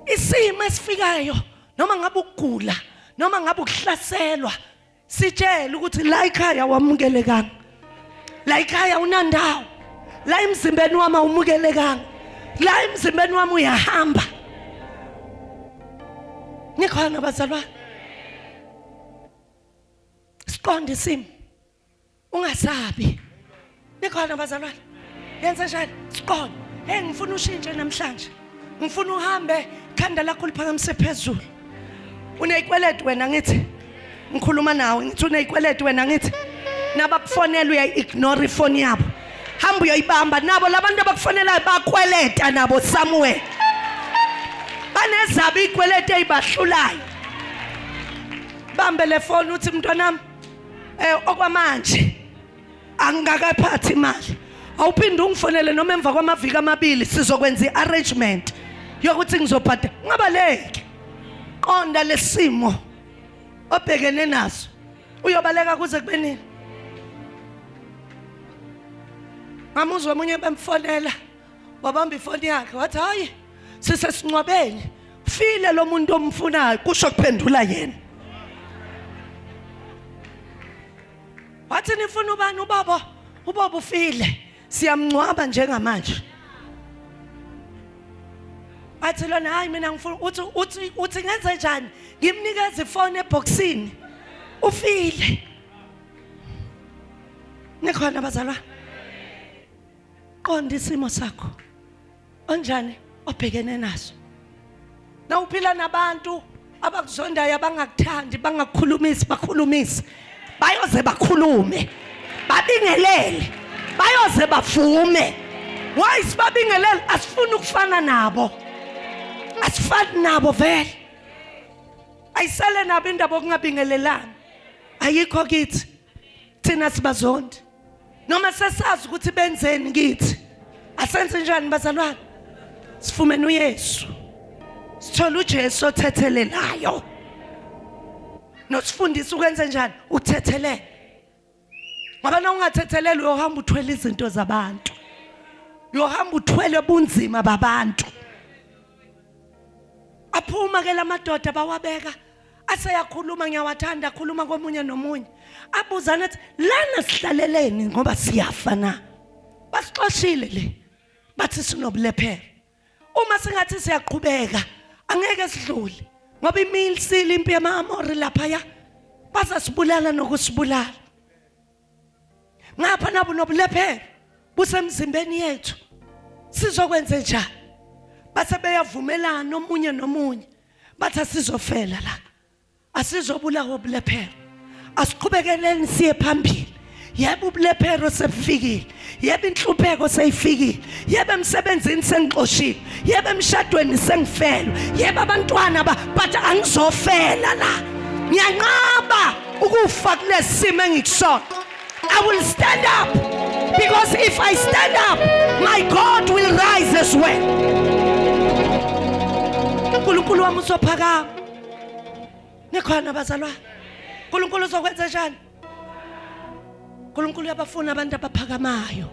Isimo esifikayo noma ngabe ukugula noma ngabe ukuhlaselwa sitshele ukuthi la ekhaya wamukelekanga, la ekhaya unandawo, la emzimbeni wami awumukelekanga, la emzimbeni wami uyahamba. Nikhona bazalwane? Siqonde isimo, ungasabi. Nikhona bazalwane? Yenze njani? Siqonde. Hey, ngifuna ushintshe namhlanje, ngifuna uhambe ikhanda lakho liphakamise phezulu. Uneyikweletu wena, ngithi ngikhuluma nawe, ngithi uneyikweletu wena, ngithi nabakufonela uyayi-ignore ifoni yabo, hamba uyoyibamba nabo labantu abakufonelayo, bakweleta nabo somewhere, banezabo iy'kweletu ey'bahlulayo. Bambe le foni uthi, mntwanami, okwamanje angikakaphathi imali, awuphinde ungifonele noma emva kwamaviki amabili, sizokwenza i-arrangement yokuthi ngizobhadala. Ungabaleki, qonda lesimo obhekene naso. Uyobaleka kuze kube nini? Ngamuzwa omunye bemfonela, wabamba ifoni yakhe wathi, hayi, sisesingcwabeni, file lo muntu omfunayo, kusho kuphendula yena. Wathi, nifuna ubani? Ubaba, ubaba ufile, siyamngcwaba njengamanje. Athi lona, hayi, mina ngifuna uthi ngenze njani, ngimnikeze ifoni eboxini, ufile. Nikhona bazalwa? Qonda isimo sakho onjani obhekene naso. Nawuphila nabantu abakuzondayo, abangakuthandi, bangakukhulumisi, bakhulumise, bayoze bakhulume, babingelele, bayoze bavume. Why sibabingelele? Asifuni ukufana nabo, asifani nabo vele. Ayisele nabo indaba okungabingelelani, ayikho kithi thina, sibazondi noma sesazi ukuthi benzeni kithi. Asenze njani bazalwane? Sifumene uYesu, sithola uJesu othethelelayo nosifundisa ukwenze njani uthethelele, ngoba na ungathetheleli uyohamba uthwele izinto zabantu, uyohamba uthwele bunzima babantu. Aphuma ke lamadoda, bawabeka, aseyakhuluma. Ngiyawathanda, akhuluma komunye nomunye, abuzana athi, lana sihlaleleni ngoba siyafa na? Basixoshile le, bathi sinobulephero, uma singathi siyaqhubeka angeke sidlule ngoba imilisile impi yama-Amori laphaya, bazasibulala nokusibulala. Ngapha nabo nobulephero busemzimbeni yethu, sizokwenze njani? Base beyavumelana omunye nomunye, bathi, asizofela la, asizobulawa ubulephero, asiqhubekeleni siye phambili. Yebo, ubulephero sebufikile, yebo, inhlupheko seyifikile, yebo, emsebenzini sengixoshile, yebo, emshadweni sengifelwe, yebo, abantwana ba, but angizofela la, ngiyanqaba ukufa kulesimo engikusona. I will stand up, because if I stand up, my God will rise as well. uNkulunkulu wami uzophakama. Nikhona bazalwane? uNkulunkulu uzokwenza njani? uNkulunkulu uyabafuna abantu abaphakamayo,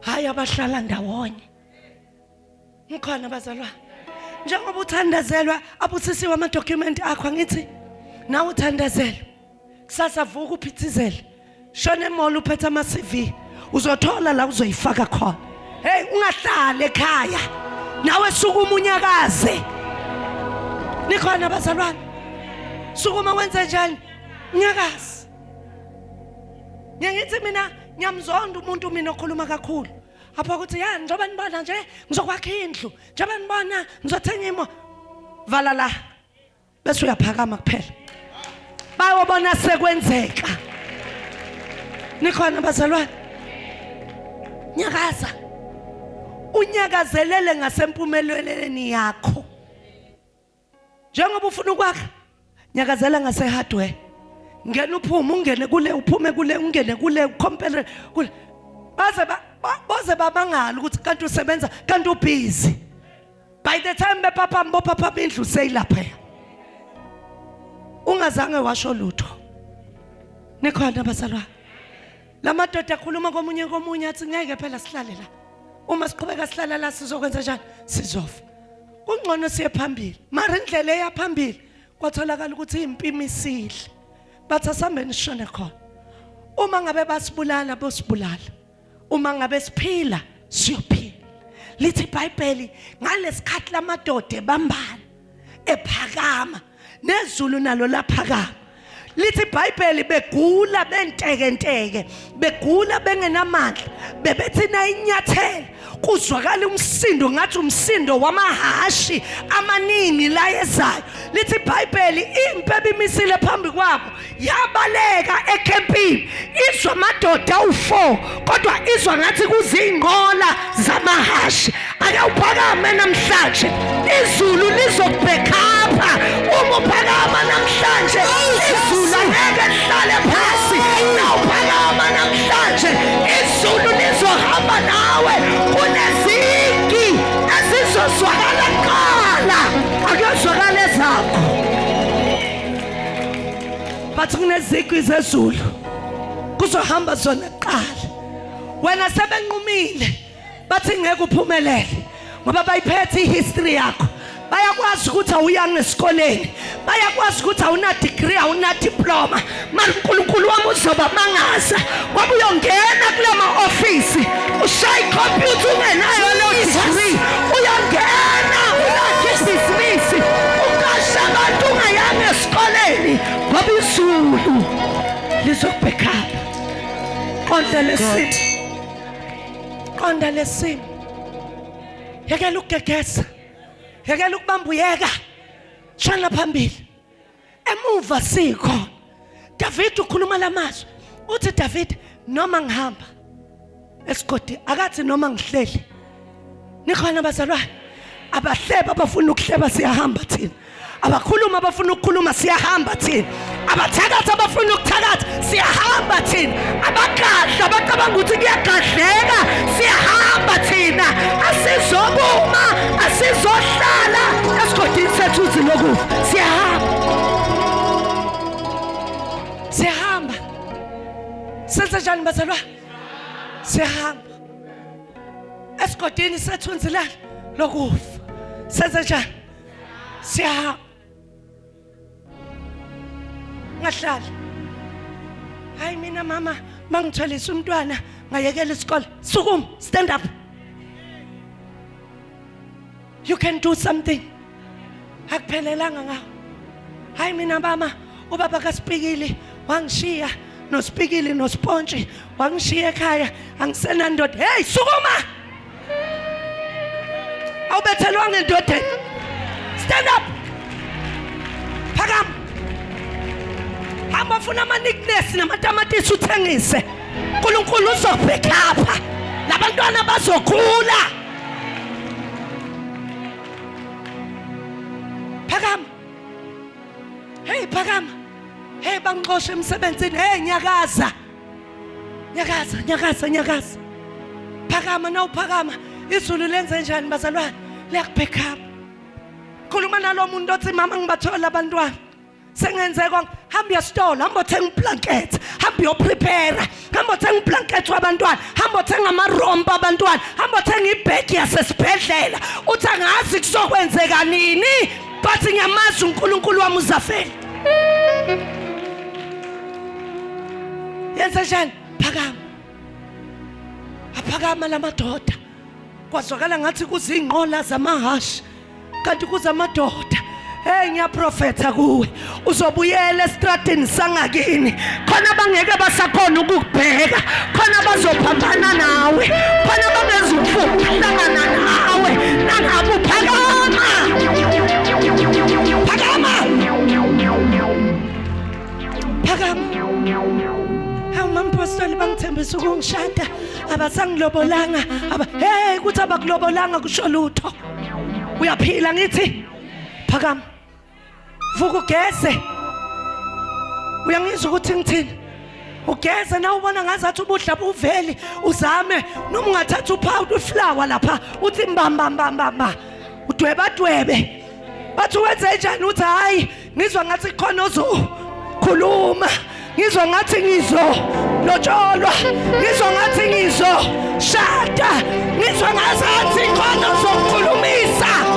hayi abahlala ndawonye. Ngikhona bazalwane? Njengoba uthandazelwa, abusisiwe amadokhumenti akho, angithi nawe uthandazelwe, kusasa vuka uphithizele, shona emall uphethe ama-CV, uzothola la uzoyifaka khona. Hey, ungahlali ekhaya, nawe sukuma unyakaze. Nikhona bazalwane? Sukuma wenze njani? Nyakaze. Ngithi mina ngiyamzonda umuntu mina okhuluma kakhulu apha, ukuthi ya, njengoba nibona nje ngizokwakha indlu, njengoba nibona ngizothenga imo. Vala la bese uyaphakama kuphela, bayobona sekwenzeka. Nikhona bazalwane? Nyakaza, unyakazelele ngasempumelelweni yakho. Njengoba ufuna ukwakha, nyakazela ngase hardware, ngena uphume, ungene kule, uphume kule, ungene kule, ukhompele kule, baze baze babangala ukuthi kanti usebenza, kanti ubusy. By the time bephaphama, bophaphama, indlu seyilapha, ungazange washo lutho. Nikhona bazalwane? Lamadoda akhuluma komunye komunye, athi, ngeke phela sihlale la, uma siqhubeka sihlala la sizokwenza njani? Sizofa. Kungcono siye phambili. Mara indlela eya phambili kwatholakala ukuthi impimisile. Bathi asihambeni sishone khona. Uma ngabe basibulala bosibulala. Uma ngabe siphila siyophila. Lithi iBhayibheli ngalesikhathi lamadoda ebambana ephakama nezulu nalo laphakama. Lithi iBhayibheli begula bentekenteke, begula bengenamandla, bebethi na inyathela kuzwakala umsindo ngathi umsindo wamahashi amaningi la ezayo. Lithi iBhayibheli impi ebimisile phambi kwabo yabaleka ekhempini izwa amadoda awu-4 kodwa izwa ngathi kuzinqola zamahashi. Ake uphakame namhlanje, izulu lizokubhekhapha. Uma uphakama namhlanje, izulu angeke lihlale phasi. Nawuphakama namhlanje, izulu lizohamba nawe. Kunezigi ezizozwakala kuqala, akuyozwakala ezakho. Bathi kunezigwi zezulu kuzohamba zona kuqala. Wena sebenqumile bathi ngeke uphumelele ngoba bayiphethe ihistory yakho. Bayakwazi ukuthi awuyanga esikoleni, bayakwazi ukuthi awuna degree, awuna diploma, mara uNkulunkulu wami uzobamangaza ngoba uyongena kula ma-ofisi ushaye ikhompyutha ungenayo leyo degree, uyongena ulakhe ibhizinisi uqashe abantu ungayanga esikoleni ngoba izulu lizokubhekhapha. Qonda lesimo, qonda lesimo, yekela ukugegesa, yekela ukubamba uyeka, shana phambili. Emuva sikho. David ukhuluma lamazwi, uthi David noma ngihamba esigodi, akathi noma ngihleli. Nikhona bazalwane? Abahleba abafuna ukuhleba siyahamba thina, abakhuluma abafuna ukukhuluma siyahamba thina, abathakathi abafuna ukuthakatha siyahamba thina, abagadla abacabanga ukuthi kuyagadleka siyahamba thina. Asizokuma, asizohlala esigodini sethuzi lokufa, siyahamba, siyahamba. Senze njani bazalwane? Siyahamba esigodini sethunzi lani lokufa. Senze njani? Siyahamba. Ngahlala. Hayi mina mama, mangithwalisa umntwana ngayekela isikole. Sukuma, stand up. You can do something. Akuphelelanga ngawo. Hayi mina mama, ubaba kaSipikili wangishiya noSipikili noSpontshi wangishiya ekhaya, angisenandoda. Hey, sukuma. Awubethelwanga endodeni. Stand up. Phakama. Hamba ufuna ama-nickness namatamatisi uthengise. uNkulunkulu uzokubhekhapha. Labantwana bazokhula. Phakama. Hey phakama. Hey bangixosha emsebenzini. Hey nyakaza. Nyakaza, nyakaza, nyakaza. Phakama na uphakama. Izulu lenze njani bazalwane? Liyakubhekhapha. Khuluma nalo muntu othi mama ngibathola abantwana. Sengenze konke. Hamba uyesitolo, hamba othenga ublanket, hamba uyoprepare, hamba othenga ublanket wabantwana, hamba othenga amarompa abantwana, hamba othenga ibhegi yasesibhedlela. Uthi angazi kuzokwenzeka nini, but ngiyamazi uNkulunkulu wami uzafela. Yenze njani? Phakama. Aphakama lamadoda. Kwazwakala ngathi kuzinqola zamahashi, kanti kuzamadoda. Hey, ngiyaprofetha kuwe, uzobuyela estradini sangakini, khona bangeke basakhona ukukubheka, khona bazophambana nawe, khona bangezukufuna ukuhlangana nawe. Nangabe uphakama, phakama, phakama. Hawu mampostoli, bangithembisa ukungishada, abasangilobolanga. Aba hey, ukuthi abakulobolanga kusho lutho. Uyaphila ngithi phakama, vuka ugeze. Uyangizwa ukuthi ngithini? Ugeze na ubona ngazathi ubudla buveli, uzame noma ungathatha upowder uflower lapha uthi mbamba mbamba mba, udweba dwebe. Bathi wenze njani? Uthi hayi ngizwa ngathi khona ozokhuluma, ngizwa ngathi ngizo lotsholwa, ngizwa ngathi ngizo shada, ngizwa ngathi khona ozokhulumisa.